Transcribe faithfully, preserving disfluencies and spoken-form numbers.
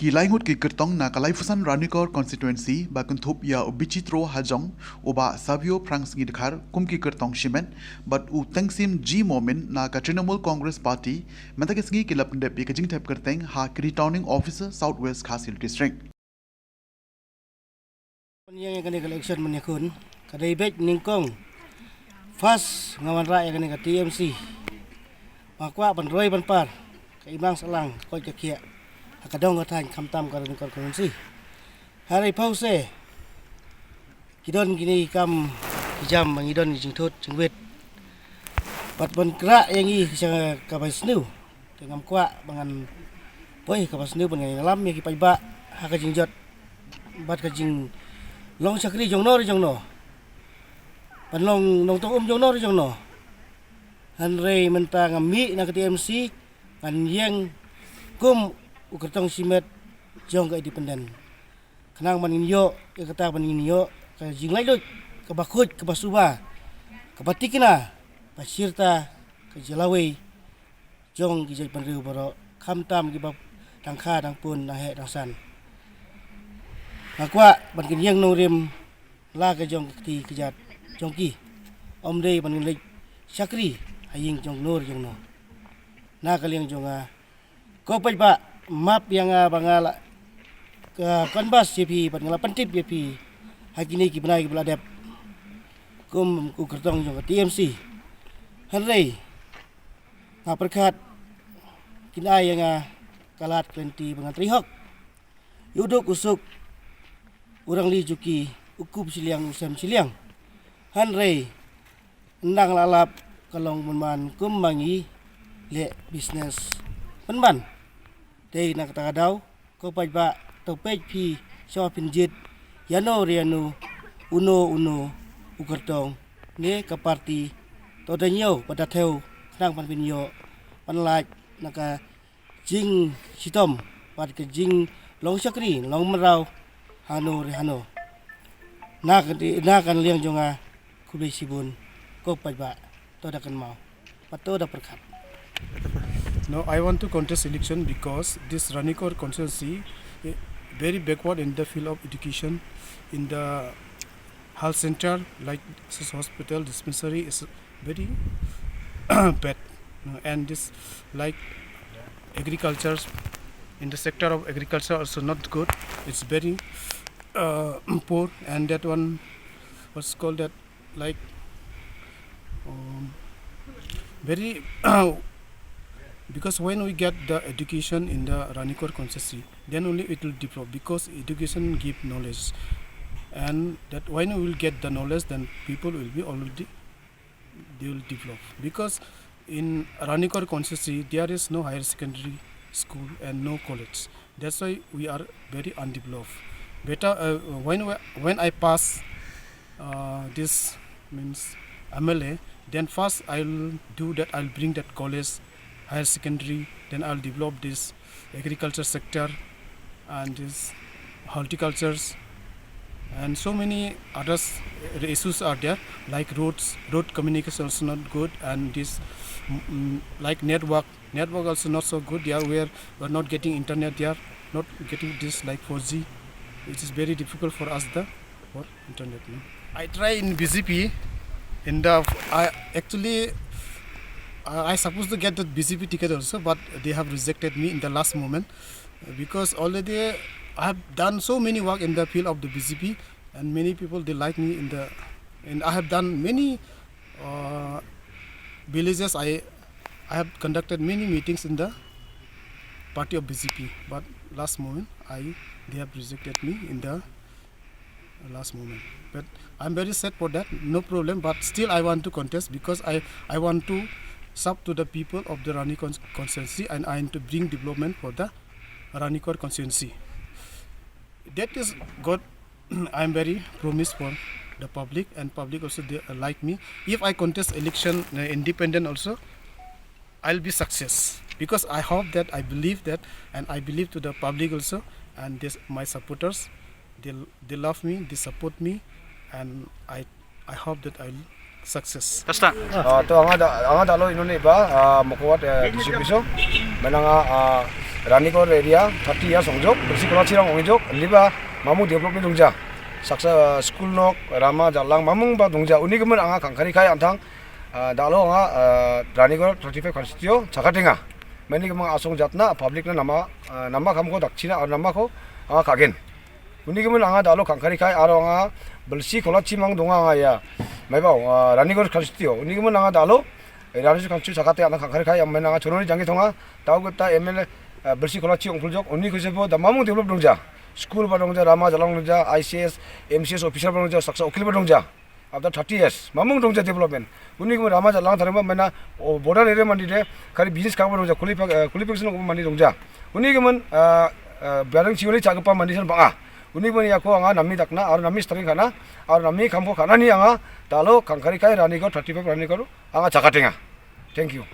Ki lai ngut ki kyrtong na ka laiphew san Ranikor constituency ba kynthup ïa u Bichitro Hajong, u Bah Savio Phrang Sngi Dkhar kum ki kyrtong shimet, bad u Tengsim G Momin na ka Trinamool Congress Party, mynta ka sngi ki la pyndep ïa ka jingthep kyrteng ha ka Returning Officer South West Khasi Hills District. Ban ïeng ïa kane ka election mynne khun, ka dei beit nyngkong. First nga wanrah ïa kane ka T M C. Ba kwah ban roi ban par ka imlang sahlang, ka koit ka khiah ha ka dong ka thaiñ, khamtam ka Ranikor constituency. Hynrei phewse ki don kine ki kam ki jam ba ngi don ki jingthut jingwit. Bad ban krah ïa ngi sha kaba sniew. Te ngam kwah ba ngan poi ha kaba sniew ban ngan ïalam ïa ki paidbah ha ka jingjot bad ka jinglong shakri jongno re jongno, ban long nongtong um jongno re jongno. Hynrei mynta ngam mih na ka T M C, ngan ïeng kum u kyrtong shimet jong ka independent. Khnang ban ngin ïoh ïa kata, ban ngin ïoh ka jinglaitluid kaba khuid, kaba suba, kaba thikna, ba shirta ka jyllawei jong ki jaitbynriew baroh, khamtam kiba dang kha dang pun, dang heh dang san. Nga kwah ban kin ïeng nongrim la ka jong ka kti ka jat jong ki. Ym dei ban ngin leit shakri ha ïing jongno re jongno. Na ka liang jong nga, ko paidbah, map ïa nga ba nga la ka converse ïa phi bad nga la pyntip ïa phi ha kine ki bnai kiba la dep kum u kyrtong jong ka T M C. Hynrei nga pyrkhat kin ai ïa nga ka lad ka lynti ba ngan trei hok. Ïa u duk u suk, u rangli juki, u kup shiliang, u sem shiliang. Hynrei ynda nga la lap, ka long pynban kum ma ngi leh business pynban. Te na kata ka daw, ko paidbah, to peit phi, shuwa phin jied ïano re ïano, uno uno u kyrtong ne ka party, to da ñiew bad da thew khnang ban pynïoh, ban lait na ka jingshitom bad ka jinglong shakri, long mraw hano re hano. Na ka, na ka liang jong nga, khublei shibun, ko paidbah, to da kynmaw bad to da pyrkhat. No, I want to contest election because this Ranikor constituency is very backward in the field of education, in the health center, like this hospital, dispensary is very bad, uh, and this, like, agriculture, in the sector of agriculture also not good. It's very uh, poor, and that one was called that, like, um, very because when we get the education in the Ranikor constituency, then only it will develop, because education give knowledge, and that when we will get the knowledge, then people will be already, they will develop. Because in Ranikor constituency, there is no higher secondary school and no college. That's why we are very undeveloped. Better, uh, when we, when I pass uh, this means M L A, then first I'll do that, I'll bring that college, higher secondary, then I'll develop this agriculture sector and this horticultures and so many others issues are there, like roads, road communication also not good, and this mm, like network, network also not so good. They are where we are not getting internet. They are not getting this like four G. It is very difficult for us the for internet. No? I try in B J P. In the I actually uh, I supposed to get the B J P ticket also, but they have rejected me in the last moment because already I have done so many work in the field of the B J P, and many people they like me in the, and I have done many uh, villages. I I have conducted many meetings in the party of B J P, but last moment I they have rejected me in the last moment. But I'm very sad for that. No problem. But still, I want to contest because I I want to serve to the people of the Ranikor constituency, and I want to bring development for the Ranikor constituency. That is God. I'm very promise for the public, and public also they like me. If I contest election uh, independent also, I'll be success because I hope that, I believe that, and I believe to the public also, and this my supporters, they they love me, they support me, and I I hope that I'll success. Kasta. Ah, to anga da anga da lo inone ba ah, mokowat eh, distribution. Menanga ah, Ranikor area thirty years ong jok, Bilsi Kolachi rong ong jok, liba mamung development dongja. Saksa, uh, school nok, rama jalang, mamung ba dongja. Uni kemen anga khangkhari khai antang, uh, dalo anga, uh, Ranikor thirty-five constituency chakatenga. Meni kemen asong jatna, public na nama, uh, nama kam ko dakchina, or nama ko anga kagen. Uni kemen anga dalo khangkhari khai, aro anga Bilsi Kolachi mang donga anga ya. Maibau, uh, Ranikor constituency. Uni kemen anga dalo, eh, Ranikor constituency chakate anga khangkhari khai, yang men anga chonori jangi thonga, tau kita M L A, uh, Bilsi Kolachi ong puljok, uni ko sebo da mamung develop dongja. School ba dongja, rama jalang dongja, I C S, M C S officer ba dongja, saksa ukil ba dongja. After thirty years, mamung dongja development. Uni kemen rama jalang tharima mena, o, border area mandi de, kari business kang ba dongja, qualifi-, eh, qualification ko mandi dongja. Uni kemen, eh, eh, barang chiwali chakapa mandi san banga. Uni kemen yako anga nami dakna, ar nami string kana, ar nami kampo kana ni anga, dalo khangkhari khai Ranikor thirty-five Ranikor, anga chakatenga. Thank you.